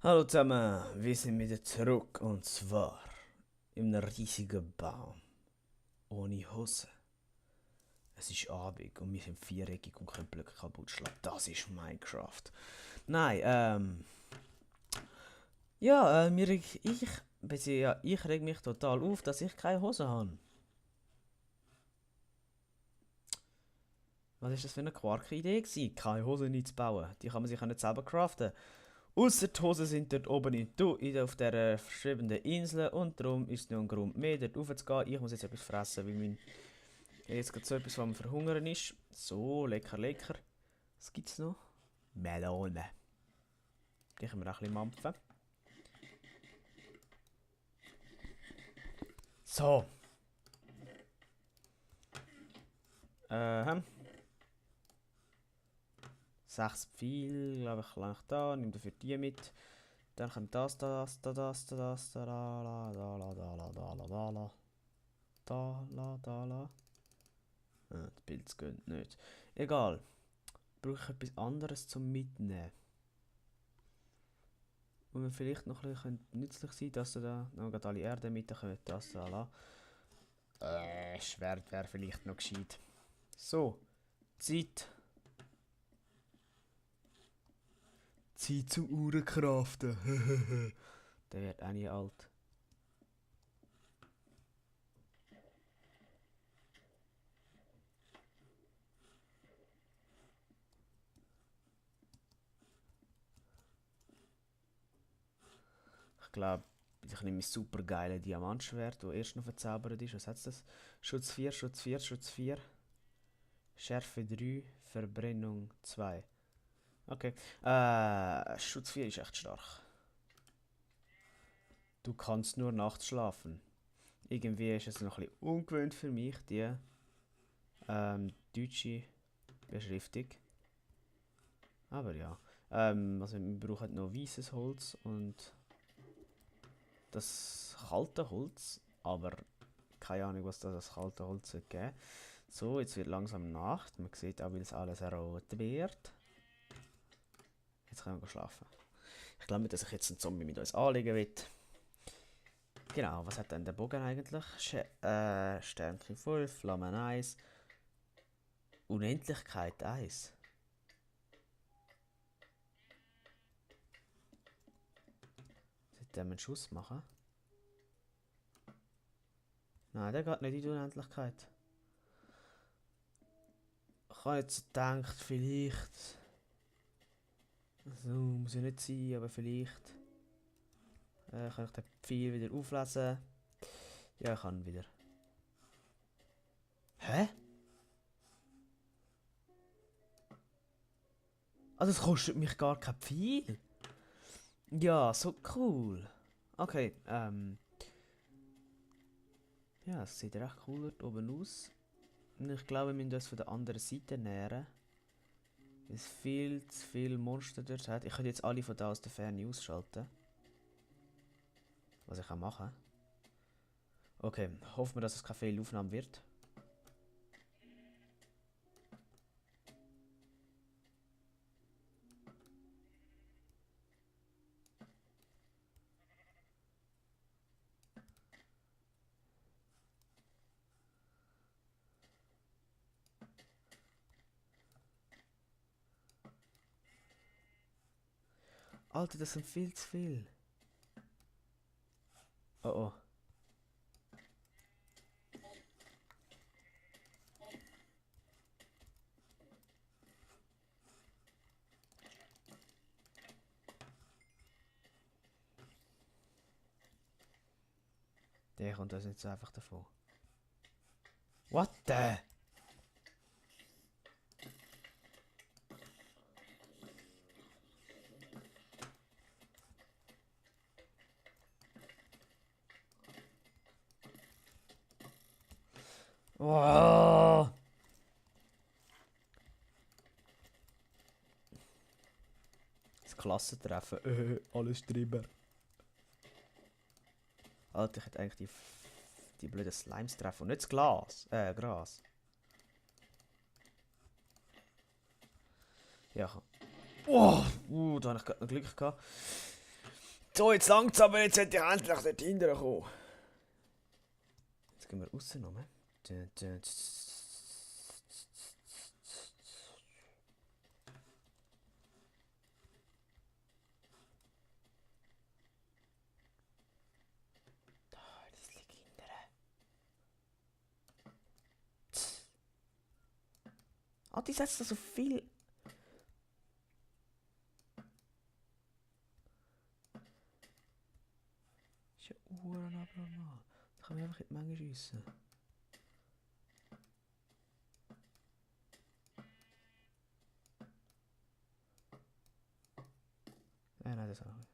Hallo zusammen, wir sind wieder zurück und zwar in einem riesigen Baum ohne Hose. Es ist Abend und wir sind viereckig und können Blöcke kaputt schlagen. Das ist Minecraft. Nein, ja, ich reg mich total auf, dass ich keine Hose habe. Was ist das für eine Quark-Idee gewesen? Keine Hose nicht zu bauen. Die kann man sich auch nicht selber craften. Ausser die Hosen sind dort oben auf dieser verschriebenen Insel und darum ist es noch ein Grund mehr, dort rauf zu gehen. Ich muss jetzt etwas fressen, weil jetzt gerade so etwas, was am Verhungern ist. So, lecker, lecker. Was gibt's noch? Melone. Die können wir auch ein bisschen mampfen. So. Ähm. 6 Pfeil, glaube ich, lang da. Nimm dafür die mit. Dann kommt da. Das Bild geht nicht. Egal. Brauche ich etwas anderes zum Mitnehmen. Und mir vielleicht noch ein bisschen nützlich sein, dass da noch alle Erde mitkommen. Das da la. Schwert wäre vielleicht noch gescheit. So, Zeit. Zeit zum Uhrenkraften. Der wird auch nie alt. Ich glaube, ich nehme mein super geile Diamantschwert, das erst noch verzaubert ist. Was hat das? Schutz 4, Schutz 4, Schutz 4. Schärfe 3, Verbrennung 2. Okay. Schutz 4 ist echt stark. Du kannst nur nachts schlafen. Irgendwie ist es noch ein bisschen ungewöhnt für mich, die deutsche Beschriftung. Aber ja. Also wir brauchen noch weißes Holz und das kalte Holz. Aber keine Ahnung, was das kalte Holz soll geben. So, jetzt wird langsam Nacht. Man sieht auch, wie es alles rot wird. Jetzt können wir schlafen. Ich glaube nicht, dass ich jetzt einen Zombie mit uns anlegen will. Genau, was hat denn der Bogen eigentlich? Sternchen 5, Flammen 1, Unendlichkeit 1. Sollte der einen Schuss machen? Nein, der geht nicht in die Unendlichkeit. Ich habe jetzt gedacht, vielleicht. So, muss ja nicht sein, aber vielleicht. Kann ich den Pfeil wieder auflesen? Ja, ich kann wieder. Hä? Also, es kostet mich gar kein Pfeil. Ja, so cool. Okay, ja, es sieht recht cool dort oben aus. Und ich glaube, wir müssen uns von der anderen Seite nähern. Weil es viel zu viele Monster dort hat. Ich könnte jetzt alle von da aus der Ferne ausschalten. Was ich auch machen. Okay, hoffen wir, dass es keine Fehlaufnahme wird. Alter, das sind viel zu viel. Oh oh. Der kommt uns nicht so einfach davon. What the? Oh. Das Klassentreffen. Alles drüber. Alter, ich hätte eigentlich die blöden Slimes treffen und nicht das Glas. Gras. Ja. Oh, da habe ich gerade noch Glück gehabt. So, jetzt langsam, jetzt hätte ich endlich dort hinterher kommen. Jetzt gehen wir raus nochmal. Das liegt hinterher. Ah, die setzt da so viel. Das ist ja abnormal. Da kann man einfach in die Menge schiessen. Nein, das auch nicht.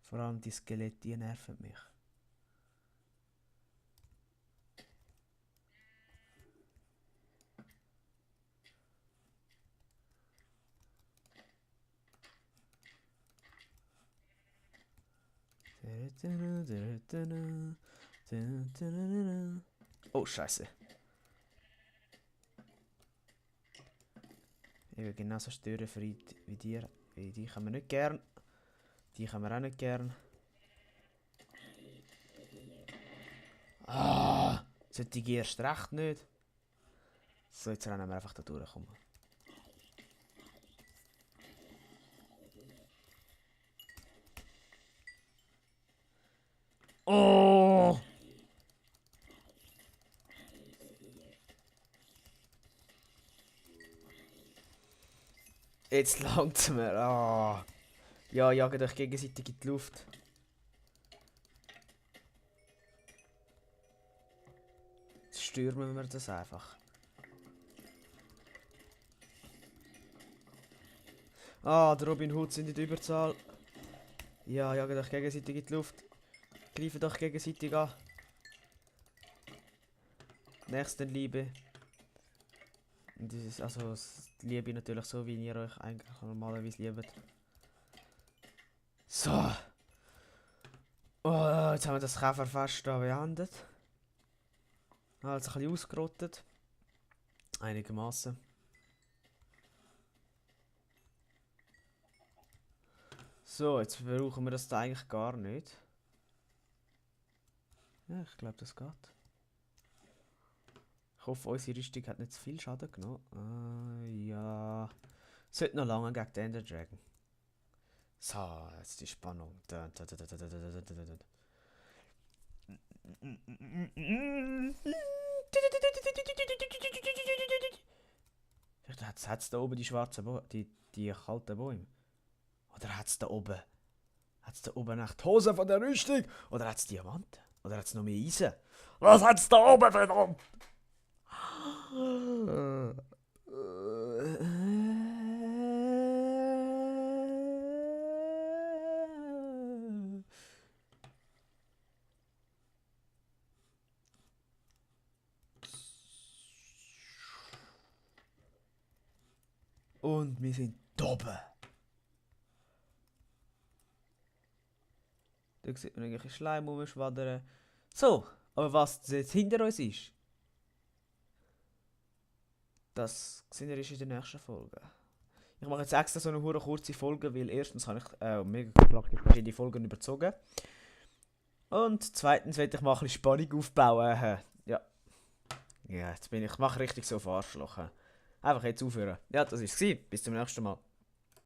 Vor allem die Skelette, die nerven mich. Oh, Scheiße. Ich will genauso störenfrei wie dir. Die haben wir nicht gern. Die haben wir auch nicht gern. Ah! Sollte die erst recht nicht. So, jetzt rennen wir einfach da durch. Oh! Jetzt langt's mir. Ah! Ja, jagt euch gegenseitig in die Luft. Jetzt stürmen wir das einfach. Ah, der Robin Hood sind in der Überzahl. Ja, jagt euch gegenseitig in die Luft. Greift euch gegenseitig an. Nächstenliebe. Und das ist also die Liebe natürlich so, wie ihr euch eigentlich normalerweise liebt. So. Oh, jetzt haben wir das Käferfest da beendet. Also ein bisschen ausgerottet. Einigermaßen. So, jetzt brauchen wir das da eigentlich gar nicht. Ja, ich glaube, das geht. Ich hoffe, unsere Rüstung hat nicht zu viel Schaden genommen. Ja. Sollte noch lange gegen den Ender Dragon. So, jetzt die Spannung. Vielleicht hat es da oben die schwarzen die kalten Bäume. Oder hat es da oben? Hat es da oben echt die Hose von der Rüstung? Oder hat es Diamanten? Oder hat es noch mehr Eisen? Was hat es da oben, verdammt? Und wir sind oben. Da sieht man eigentlich Schleim rumschwaddern. So, aber was jetzt hinter uns ist, das sehen wir in der nächsten Folge. Ich mache jetzt extra so eine hure kurze Folge, weil erstens habe ich mega praktisch verschiedene Folgen überzogen. Und zweitens will ich mal ein bisschen Spannung aufbauen. Ja. Ja, jetzt bin ich mache richtig so auf Arschloch. Einfach jetzt aufhören. Ja, das war's. Bis zum nächsten Mal.